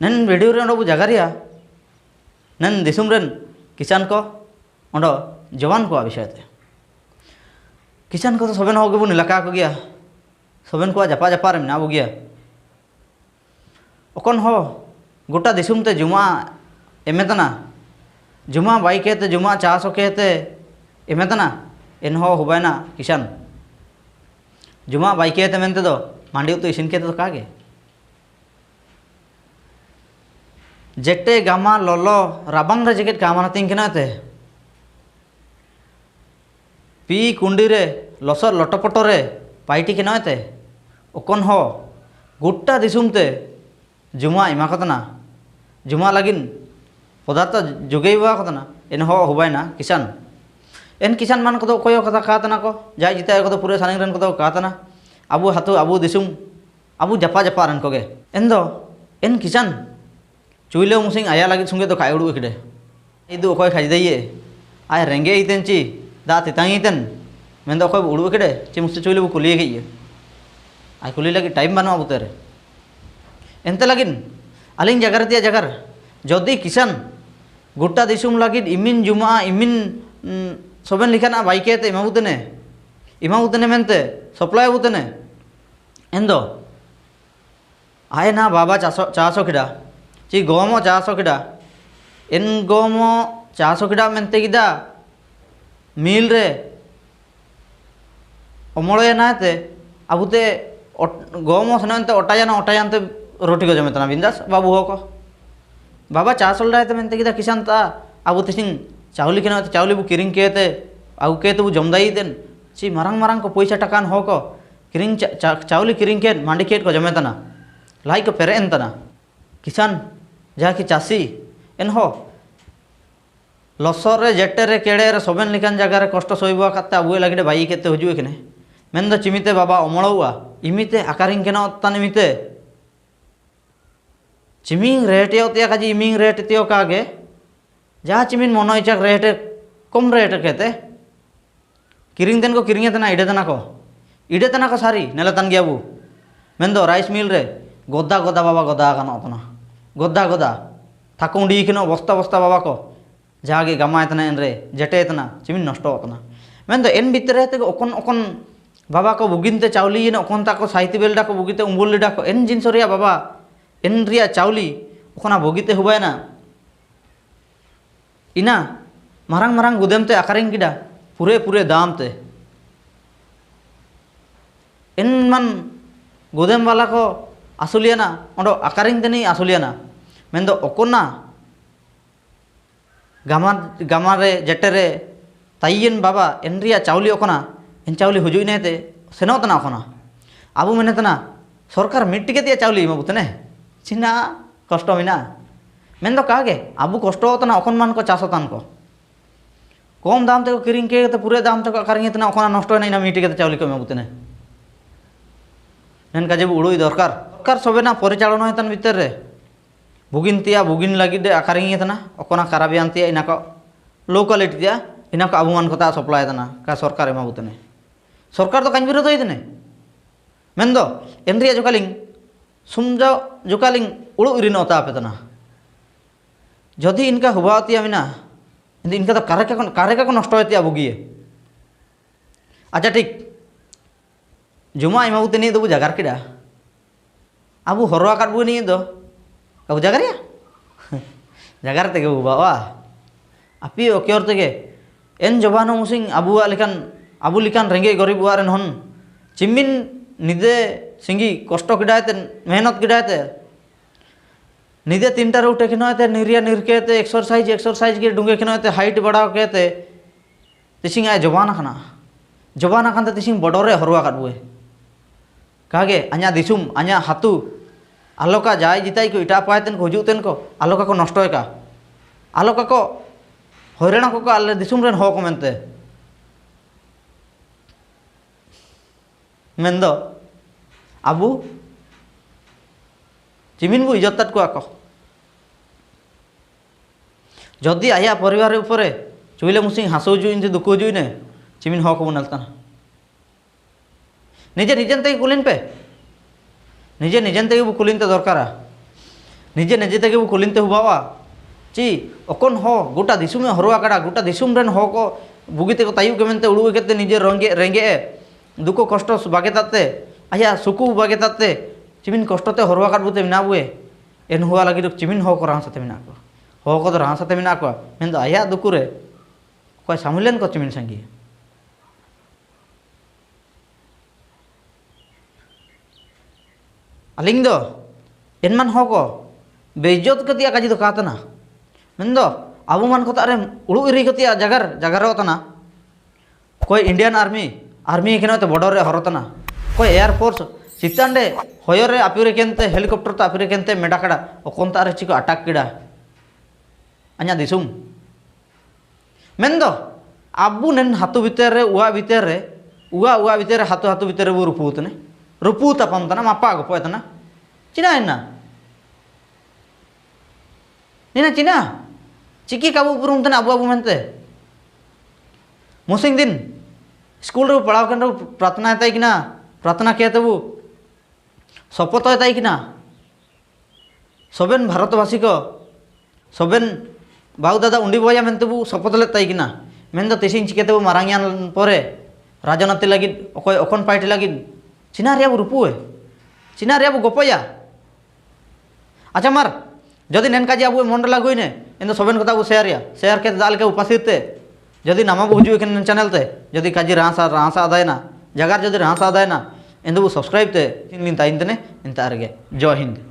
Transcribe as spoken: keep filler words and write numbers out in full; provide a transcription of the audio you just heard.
ᱱᱮᱱ video ᱨᱮ ᱚᱸᱰᱮ ᱵᱚ ᱡᱟᱜᱟᱨᱤᱭᱟ, ᱱᱮᱱ ᱫᱤᱥᱚᱢ ᱨᱮᱱ ᱠᱤᱥᱟᱱ ᱠᱚ, ᱚᱸᱰᱮ ᱡᱚᱣᱟᱱ ᱠᱚᱣᱟᱜ ᱵᱤᱥᱚᱭ ᱛᱮ᱾ ᱠᱤᱥᱟᱱ ᱠᱚᱫᱚ ᱥᱚᱵᱮᱱ ᱦᱚᱲ ᱜᱮᱵᱚᱱ ᱮᱞᱟᱠᱟ ᱠᱚ ᱜᱮᱭᱟ, ᱥᱚᱵᱮᱱ ᱠᱚᱣᱟᱜ ᱡᱟᱯᱟ ᱡᱟᱯᱟ ᱨᱮ ᱢᱮᱱᱟᱜ ᱵᱚ ᱜᱮᱭᱟ᱾ ᱚᱠᱚᱱ ᱦᱚ ᱜᱚᱴᱟ ᱫᱤᱥᱚᱢ ᱛᱮ ᱡᱚᱢᱟᱜ ᱮᱢᱮ ᱛᱟᱱᱟ, ᱡᱚᱢᱟᱜ ᱵᱟᱭ ᱠᱮᱛᱮ ᱡᱚᱢᱟᱜ ᱪᱟᱥ ᱦᱚ ᱠᱮᱛᱮ ᱮᱢᱮ ᱛᱟᱱᱟ, ᱮᱱᱦᱚ ᱦᱩᱵᱟᱭᱱᱟ ᱠᱤᱥᱟᱱ᱾ ᱡᱚᱢᱟᱜ ᱵᱟᱭ ᱠᱮᱛᱮ ᱢᱮᱱᱛᱮ ᱫᱚ ᱢᱟᱱᱰᱤ ᱩᱛᱩ ᱤᱥᱤᱱ ᱠᱮᱛᱮ ᱫᱚ ᱠᱟᱜᱮ᱾ ᱡᱮᱴᱮ ᱜᱟᱢᱟ ᱞᱚᱞᱚ ᱨᱟᱵᱟᱝ ᱨᱮ jacket ᱠᱟᱢᱟᱱᱟ ᱛᱤᱧ ᱠᱟᱱᱟ ᱛᱮ᱾ ᱯᱤ ᱠᱩᱱᱰᱤ ᱨᱮ ᱞᱚᱥᱚᱫ ᱞᱚᱴᱚᱯᱚᱴᱚ ᱨᱮ ᱯᱟᱭᱴᱤ ᱠᱮᱱᱚᱭ ᱛᱮ, ᱚᱠᱚᱱ ᱦᱚ ᱜᱩᱴᱴᱟ ᱫᱤᱥᱚᱢ ᱛᱮ ᱡᱚᱢᱟᱜ ᱮᱢᱟ ᱠᱚ ᱛᱟᱱᱟ, ᱡᱚᱢᱟᱜ ᱞᱟᱹᱜᱤᱫ ᱯᱚᱫᱟᱨᱛᱷᱚ ᱡᱚᱜᱟᱣ ᱮᱢᱟ ᱠᱚ ᱛᱟᱱᱟ, ᱮᱱᱦᱚ ᱦᱩᱵᱟᱭᱱᱟ ᱠᱤᱥᱟᱱ᱾ ᱮᱱ ᱠᱤᱥᱟᱱ ᱢᱟᱱ ᱠᱚᱫᱚ ᱚᱠᱚᱭ ᱦᱚ ᱠᱟᱛᱷᱟ ᱠᱟ ᱛᱟᱱᱟ ᱠᱚ, ᱡᱟᱭ ᱡᱤᱛᱟᱹ ᱠᱚᱫᱚ ᱯᱩᱨᱟᱹ ᱥᱟᱱᱤᱝ ᱨᱮᱱ ᱠᱚᱫᱚ ᱠᱟ ᱛᱟᱱᱟ, ᱟᱵᱚ ᱦᱟᱛᱩ ᱟᱵᱚ ᱫᱤᱥᱚᱢ, ᱟᱵᱚ ᱡᱟᱯᱟ ᱡᱟᱯᱟ ᱨᱮᱱ ᱠᱚᱜᱮ᱾ ᱮᱱ ᱫᱚ ᱮᱱ ᱠᱤᱥᱟᱱ ᱪᱩᱭᱞᱟᱹ ᱢᱩᱥᱤᱝ ᱟᱭᱟ ᱞᱟᱹᱜᱤᱫ ᱥᱚᱸᱜᱮ ᱫᱚ ᱠᱷᱟᱡ ᱩᱲᱩᱜ ᱮᱠᱰᱮ᱾ ᱤᱫᱩ ᱚᱠᱚᱭ ᱠᱷᱟᱡ ᱫᱟᱹᱭᱮ? ᱟᱭ ᱨᱮᱸᱜᱮᱡ ᱤᱛᱮᱱ ᱪᱤ ᱫᱟᱜ ᱛᱮᱛᱟᱝ ᱤᱛᱮᱱ? ᱢᱮᱱᱫᱚ ᱚᱠᱚᱭ ᱩᱲᱩᱜ ᱮᱠᱰᱮ? ᱪᱤ ᱢᱩᱥᱛᱤ ᱪᱩᱭᱞᱟᱹ ᱵᱚ ᱠᱩᱞᱤᱭᱮ ᱠᱮᱫ ᱜᱮ᱾ ᱟᱭ ᱠᱩᱞᱤ ᱞᱟᱹᱜᱤᱫ time ᱵᱟᱹᱱᱩᱜᱼᱟ ᱵᱩᱛᱟᱹᱨᱮ᱾ ᱮᱱᱛᱮ ᱞᱟᱹᱜᱤᱫ ᱟᱹᱞᱤᱧ ᱡᱟᱜᱟᱨ ᱛᱮᱭᱟᱜ ᱡᱟᱜᱟᱨ ᱡᱚᱫᱤ ᱠᱤᱥᱟᱱ ᱜᱚᱴᱟ ᱫᱤᱥᱚᱢ ᱞᱟᱹᱜᱤᱫ ᱤᱢᱤᱱ ᱡᱚᱢᱟᱜᱼᱟ, ᱤᱢᱤᱱ, ᱩᱸ, ᱥᱚᱵᱮᱱ ᱞᱮᱠᱟᱱᱟᱜ ᱵᱟᱭ ᱠᱮᱛᱮ ᱮᱢᱟ ᱵᱚ ᱛᱮᱱᱮ, ᱮᱢᱟ ᱵᱚ ᱛᱮᱱᱮ ᱢᱮᱱᱛᱮ, supply ᱟᱵᱚ ᱛᱮᱱᱮ᱾ ᱮᱱᱫᱚ ᱟᱭ ᱱᱟ ᱵᱟᱵᱟ ᱪᱟᱥᱚ, ᱪᱟᱥᱚ ᱠᱮᱫᱟ, ᱪᱤ ᱜᱚᱢᱚ ᱪᱟᱥᱚ ᱠᱮᱫᱟ, ᱮᱱ ᱜᱚᱢᱚ ᱪᱟᱥᱚ ᱠᱮᱫᱟ ᱢᱮᱱᱛᱮ ᱠᱮᱫᱟ, ᱢᱤᱞ ᱨᱮ ᱚᱢᱚᱲᱚᱭᱮᱱᱟ ᱛᱮ, ᱟᱵᱩ ᱛᱮ ᱚᱴ-, ᱜᱚᱢᱚ ᱥᱮᱱᱚᱜ ᱮᱱᱛᱮ ᱚᱴᱟᱭᱟᱱᱟ, ᱚᱴᱟᱭᱟᱱ ᱛᱮ ᱨᱩᱴᱤ ᱠᱚ ᱡᱚᱢᱮ ᱛᱟᱱᱟ ᱵᱤᱱᱫᱟᱥ ᱵᱟᱵᱩ ᱦᱚᱠᱚ᱾ ᱵᱟᱵᱟ ᱪᱟᱥ ᱚᱞᱰᱟᱭ ᱛᱮ ᱢᱮᱱᱛᱮ ᱠᱮᱫᱟ ᱠᱤᱥᱟᱱ ᱛᱟ, ᱟᱵᱩ ᱛᱤᱥᱤᱝ ᱪᱟᱣᱞᱤ ᱠᱮᱱᱟ ᱛᱮ, ᱪᱟᱣᱞᱤ ᱵᱩ ᱠᱤᱨᱤᱧ ᱠᱮᱛᱮ, ᱟᱜᱩ ᱠᱮᱛᱮ ᱵᱩ ᱡᱚᱢ ᱫᱟᱭ ᱛᱮᱱ, ᱪᱤ ᱢᱟᱨᱟᱝ ᱢᱟᱨᱟᱝ ᱠᱚ ᱯᱚᱭᱥᱟ ᱴᱟᱠᱟᱱ ᱦᱚᱠᱚ, ᱠᱤᱨᱤᱧ ᱪᱟ-, ᱪᱟ-, ᱪᱟᱣᱞᱤ ᱠᱤᱨᱤᱧ ᱠᱮᱛ, ᱢᱟᱱᱰᱤ ᱠᱮᱛ ᱠᱚ ᱡᱚᱢᱮ ᱛᱟᱱᱟ, ᱞᱟᱡ ᱠᱚ ᱯᱮᱨᱮᱡ ᱮᱱ ᱛᱟᱱᱟ᱾ ᱠᱤᱥᱟᱱ, ᱡᱟᱦᱟᱸ ᱠᱤ ᱪᱟᱥᱤ, ᱮᱱᱦᱚ ᱞᱚᱥᱚᱫ ᱨᱮ, ᱡᱮᱴᱮ ᱨᱮ, ᱠᱮᱲᱮ ᱨᱮ, ᱥᱚᱵᱮᱱ ᱞᱮᱠᱟᱱ ᱡᱟᱭᱜᱟ ᱨᱮ ᱠᱚᱥᱴᱚ ᱥᱚᱭᱵᱚ ᱟᱠᱟᱫ ᱛᱮ ᱟᱵᱚ ᱞᱟᱹᱜᱤᱫ ᱮ ᱵᱟᱭᱤ ᱠᱮᱫ ᱛᱮ ᱦᱤᱡᱩᱜ ᱮ ᱠᱟᱱᱟ᱾ ᱢᱮᱱᱫᱚ, ᱪᱤᱢᱤᱛᱮ ᱵᱟᱵᱟ ᱚᱢᱚᱲᱚᱜᱼᱟ, ᱤᱢᱤᱛᱮ ᱟᱠᱟᱨᱤᱧ ᱠᱟᱱᱟ ᱚᱛᱟᱱ ᱤᱢᱤᱛᱮ᱾ ᱪᱤᱢᱤᱝ rate ᱮ ᱚᱛᱮ ᱠᱟᱡᱮ ᱤᱢᱤᱝ rate ᱛᱮ ᱚᱠᱟ ᱜᱮ, ᱡᱟᱦᱟᱸ ᱪᱤᱢᱤᱱ ᱢᱚᱱᱚ ᱤᱪᱟᱠ rate ᱮ, ᱠᱚᱢ rate ᱠᱮᱛᱮ᱾ ᱠᱤᱨᱤᱧ ᱛᱮᱱ ᱠᱚ ᱠᱤᱨᱤᱧᱮ ᱛᱟᱦᱮᱱᱟ, ᱤᱰᱟᱹ ᱛᱟᱦᱮᱱᱟ ᱠᱚ᱾ ᱤᱰᱟᱹ ᱛᱟᱦᱮᱱᱟ ᱠᱚ ᱥᱟᱹᱨᱤ, ᱱᱮᱞᱮ ᱛᱟᱦᱮᱱ ᱜᱮᱭᱟ ᱵᱚ᱾ ᱢᱮᱱᱫᱚ rice mill ᱨᱮ ᱜᱚᱫᱟ ᱜᱚᱫᱟ ᱵᱟᱵᱟ ᱜᱚᱫᱟ ᱜᱟᱱᱚᱜ ᱛᱟᱦᱮᱱᱟ᱾ Goda goda. Thaku undi kino bosta bosta baba ko. Jage gama etna enre, jete etna, chimin nosto otna. Mendo en bitre tege okon okon baba ko buginte chauli ina okon tako saiti belda ko bugite umbul lida ko en jinsoria baba, en ria chauli, okona bugite hubaina. Ina, marang marang gudem te akaring kida, pure pure dam te. En man gudem bala ko asuliana, ondo akaring te ni asuliana. Mendo okona, gama, gamare, jetere, tayen baba, en ria chauli okona, en chauli hujui ne te, seno tana okona. Abu mene tana, sorkar mitti ke tia chauli ma butene. China, kosto mina. Mendo kage, abu kosto tana okon man ko chaso tan ko. Kom dam te ko kiring ke te pure dam te ko akaring tana okona nosto na ina mitti ke te chauli ko ma butene. Nen kaje bu ului dorkar. Dorkar sobe na porichalona tan bitere. Bugin tia, bugin lagi de akaring tana, okona karabian tia, inako low quality tia, inako abuman kota supply tana, ka sorkar ema butene. Sorkar to kanjbiro to itene. Mendo, enria jokaling, sumja jokaling, ulu irin ota petana. Jodi inka huba tia mina, indi inka to kareka kon, kareka kon nosto tia bugie. Acha thik. Juma ima butene do bu jagar kida. Abu horwa kat bu ni do. Abu jagar ya? Jagar tege bu bawa. Api okior tege. En jobano musing abu alikan, abu likan renge gorib uaren hon. Chimin nide singi kosto kida ete, mehnot kida ete. Nide tinta ru uthekino ete, niria nirke ete, exercise, exercise gi dunge kino ete, height badao ke ete. Tising ai jobana kana. Jobana kante tising bodore horwa kat bue. Kage, anya disum, anya hatu. Aloka jai jitai ko ita paiten ko huju ten ko. Aloka ko nosto eka. Aloka ko hoirana ko ko ale disum ren ho ko mente. Mendo. Abu. Chimin bu ijot tat ko ako. Jodi aya poribar upore, chuile musing hasu ju inti duku ju ine, chimin ho ko bu neltana. Nije nijen tege kulin pe. Nije nijen tege bu kulin te dorkara. ᱱᱤᱡᱮ ᱱᱤᱡᱮ ᱛᱮᱜᱮ ᱵᱚ ᱠᱩᱞᱤᱱ ᱛᱮ ᱦᱩᱵᱟᱣᱟ᱾ ᱪᱤ, ᱚᱠᱚᱱ ᱦᱚ, ᱜᱚᱴᱟ ᱫᱤᱥᱚᱢ ᱮ ᱦᱚᱨᱚ ᱟᱠᱟᱫᱟ, ᱜᱚᱴᱟ ᱫᱤᱥᱚᱢ ᱨᱮᱱ ᱦᱚ ᱠᱚ ᱵᱩᱜᱤ ᱛᱮᱠᱚ ᱛᱟᱭᱩᱜ ᱜᱮ ᱢᱮᱱᱛᱮ ᱩᱲᱩᱜ ᱠᱟᱛᱮ ᱱᱤᱡᱮ ᱨᱚᱝᱜᱮ, ᱨᱮᱸᱜᱮᱡ ᱮ, ᱫᱩᱠᱷᱚ ᱠᱚᱥᱴᱚ ᱵᱟᱜᱮ ᱛᱟᱛᱮ, ᱟᱭᱟᱜ ᱥᱩᱠᱩ ᱵᱟᱜᱮ ᱛᱟᱛᱮ, ᱪᱤᱢᱤᱱ ᱠᱚᱥᱴᱚ ᱛᱮ ᱦᱚᱨᱚ ᱟᱠᱟᱫ ᱵᱚᱛᱮ ᱢᱮᱱᱟᱜ ᱵᱚᱭᱮ᱾ ᱮᱱ ᱦᱩᱣᱟ ᱞᱟᱹᱜᱤᱫ ᱪᱤᱢᱤᱱ ᱦᱚ ᱠᱚ ᱨᱟᱦᱟ ᱥᱟᱛᱮ ᱢᱮᱱᱟᱜ ᱠᱚᱣᱟ᱾ ᱦᱚ ᱠᱚᱫᱚ ᱨᱟᱦᱟ ᱥᱟᱛᱮ ᱢᱮᱱᱟᱜ ᱠᱚᱣᱟ᱾ ᱢᱮᱱᱫᱚ ᱟᱭᱟᱜ ᱫᱩᱠᱷᱚ ᱨᱮ ᱚᱠᱚᱭ ᱥᱟᱢᱤᱞᱮᱱ ᱠᱚ ᱪᱤᱢᱤᱱ ᱥᱟᱸᱜᱮ᱾ ᱟᱹᱞᱤᱧ ᱫᱚ ᱮᱱᱢᱟᱱ ᱦᱚ ᱠᱚ ᱵᱮᱤᱡᱽᱡᱚᱛ ᱠᱟᱛᱮᱭᱟᱜ ᱠᱟᱡᱤ ᱫᱚ ᱠᱟ ᱛᱟᱱᱟ᱾ ᱢᱮᱱᱫᱚ ᱟᱵᱚ ᱢᱟᱱ ᱠᱚ ᱛᱟᱜ ᱨᱮ ᱩᱲᱩᱜ ᱤᱨᱤ ᱠᱟᱛᱮᱭᱟᱜ ᱡᱟᱜᱟᱨ, ᱡᱟᱜᱟᱨᱚᱜ ᱛᱟᱱᱟ᱾ ᱚᱠᱚᱭ Indian Army, Army ᱠᱟᱱᱟ ᱛᱚ border ᱨᱮ ᱦᱚᱨᱚ ᱛᱟᱱᱟ᱾ ᱚᱠᱚᱭ Air Force, ᱪᱮᱛᱟᱱ ᱨᱮ ᱦᱚᱭᱚ ᱨᱮ ᱟᱯᱮ ᱨᱮ ᱠᱮᱱᱛᱮ, helicopter ᱛᱮ ᱟᱯᱮ ᱨᱮ ᱠᱮᱱᱛᱮ ᱢᱮᱰᱟ ᱠᱟᱲᱟ, ᱚᱠᱚᱱ ᱛᱟᱜ ᱨᱮ ᱪᱤᱠᱚ attack ᱠᱮᱰᱟ᱾ ᱟᱧᱟ ᱫᱤᱥᱚᱢ᱾ ᱢᱮᱱᱫᱚ, ᱟᱵᱚ ᱱᱮᱱ ᱦᱟᱹᱛᱩ ᱵᱷᱤᱛᱟᱹᱨ ᱨᱮ, ᱚᱣᱟᱜ ᱵᱷᱤᱛᱟᱹᱨ ᱨᱮ, ᱚᱣᱟᱜ, ᱚᱣᱟᱜ ᱵᱷᱤᱛᱟᱹᱨ ᱨᱮ, ᱦᱟᱹᱛᱩ, ᱦᱟᱹᱛᱩ ᱵᱷᱤᱛᱟᱹᱨ ᱨᱮ ᱵᱚ ᱨᱩᱯᱩ ᱛᱟᱱᱮ᱾ ᱨᱩᱯᱩ ᱛᱟᱯᱟᱢ ᱛᱟᱱᱟ, ᱢᱟᱯᱟ ᱜᱚᱯᱚᱡ ᱛᱟᱱᱟ᱾ ᱪᱤᱱᱟ ᱮᱱᱟ? ᱱᱤᱱᱟ ᱪᱤᱱᱟ? ᱪᱤᱠᱤ ᱠᱟᱵᱚ ᱩᱯᱨᱩᱢ ᱛᱟᱱᱟ ᱟᱵᱚ, ᱟᱵᱚ ᱢᱮᱱᱛᱮ᱾ ᱢᱩᱥᱤᱝ ᱫᱤᱱ, ᱥᱠᱩᱞ ᱨᱮ ᱯᱟᱲᱦᱟᱣ ᱠᱟᱱ ᱨᱮ ᱯᱨᱟᱨᱛᱷᱱᱟ ᱛᱟᱭ ᱠᱤᱱᱟ, ᱯᱨᱟᱨᱛᱷᱱᱟ ᱠᱮ ᱛᱟᱵᱚ᱾ ᱥᱚᱯᱚᱛ ᱛᱟᱭ ᱠᱤᱱᱟ᱾ ᱥᱚᱵᱮᱱ ᱵᱷᱟᱨᱚᱛᱵᱟᱥᱤ ᱠᱚ, ᱥᱚᱵᱮᱱ ᱵᱟᱹᱦᱩ ᱫᱟᱫᱟ ᱩᱸᱰᱤ ᱵᱚᱭᱟ ᱢᱮᱱᱛᱮ ᱵᱚ ᱥᱚᱯᱚᱛ ᱞᱮᱫ ᱛᱟᱭ ᱠᱤᱱᱟ᱾ ᱢᱮᱱᱫᱚ ᱛᱤᱥᱤᱧ ᱪᱤᱠᱟᱹᱛᱮ ᱵᱚ ᱢᱟᱨᱟᱝ ᱭᱟᱱ ᱯᱚᱨᱮ, ᱨᱟᱡᱚᱱᱤᱛᱤ ᱞᱟᱹᱜᱤᱫ, ᱚᱠᱚᱭ ᱚᱠᱚᱱ ᱯᱟᱨᱴᱤ ᱞᱟᱹᱜᱤᱫ, ᱪᱤᱱᱟ ᱨᱮᱭᱟᱜ ᱵᱚ ᱨᱩᱯᱩᱭᱟ, ᱪᱤᱱᱟ ᱨᱮᱭᱟᱜ ᱵᱚ ᱜᱚᱯᱚᱭᱟ᱾ ᱟᱪᱪᱷᱟ ᱢᱟᱨ, ᱡᱚᱫᱤ ᱱᱮᱱ ᱠᱟᱡᱮ ᱟᱵᱚ ᱢᱚᱱ ᱨᱮ ᱞᱟᱜᱩᱭᱱᱮ, ᱮᱱᱫᱚ ᱥᱚᱵᱮᱱ ᱠᱚᱛᱟ ᱵᱚ share ᱭᱟ, share ᱠᱮᱛ ᱫᱟᱜ ᱞᱮᱠᱟ ᱩᱯᱟᱥᱤ ᱛᱮ, ᱡᱚᱫᱤ ᱱᱟᱢᱟ ᱵᱚ ᱦᱤᱡᱩᱜ ᱠᱟᱱ channel ᱛᱮ, ᱡᱚᱫᱤ ᱠᱟᱡᱮ ᱨᱟᱥᱟ, ᱨᱟᱥᱟ ᱟᱫᱟᱭᱱᱟ, ᱡᱟᱜᱟᱨ ᱡᱚᱫᱤ ᱨᱟᱥᱟ ᱟᱫᱟᱭᱱᱟ, ᱮᱱᱫᱚ ᱵᱚ subscribe ᱛᱮ, ᱛᱤᱱ ᱞᱤᱱ ᱛᱟᱭᱤᱱ ᱛᱮᱱᱮ, ᱮᱱᱛᱮ ᱟᱨᱜᱮ᱾ ᱡᱚᱭ ᱦᱤᱱᱫ᱾